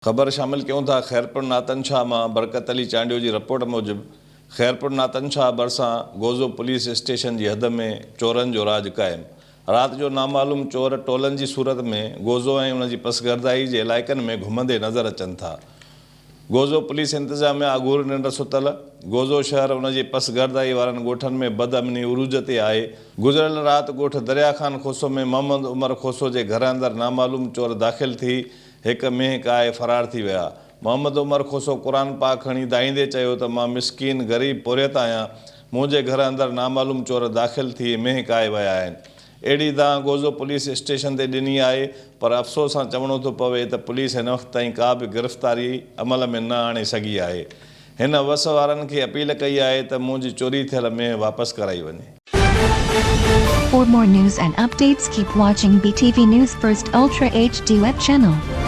خبر شامل ڪيون ٿا خيرپور ناتن شاهه مان برڪت علي چانڊيو جي رپورٽ موجب خيرپور ناتن شاهه ڀرسان گوزو پوليس اسٽيشن جي حد ۾ چورن جو راڄ قائم رات جو نامعلوم چور ٽولن جي صورت ۾ گوزو ۽ ان جي پسگردائي جي علائقن ۾ گهمندي نظر اچن ٿا گوزو پوليس انتظاميا اگهور ننڊ ستل، گوزو شهر ان جي پسگردائي وارن ڳوٺن ۾ بدامني عروج تي آهي، گذريل رات ڳوٺ دريا خان کوسو ۾ محمد عمر کوسو جي گهر اندر نامعلوم چور داخل ٿي هڪ مينهن ڪاهي فرار ٿي ويا، محمد عمر کوسو قرآن پاڪ کڻي دانهيندي چيو ته مان مسڪين غريب پورهيت آهيان، منهنجي گهر اندر نامعلوم چور داخل ٿي مينهن ڪاهي ويا آهن. اهڙي دانهن گوزو پوليس اسٽيشن تي ڏني آهي پر افسوس سان چوڻو ٿو پوي ته پوليس هن وقت تائين ڪا به گرفتاري عمل ۾ نه آڻي سگهي آهي. هن وس وارن کي اپيل ڪئي آهي ته منهنجي چوري ٿيل مينهن واپس ڪرائي وڃي. For more news and updates keep watching BTV News First Ultra HD web channel.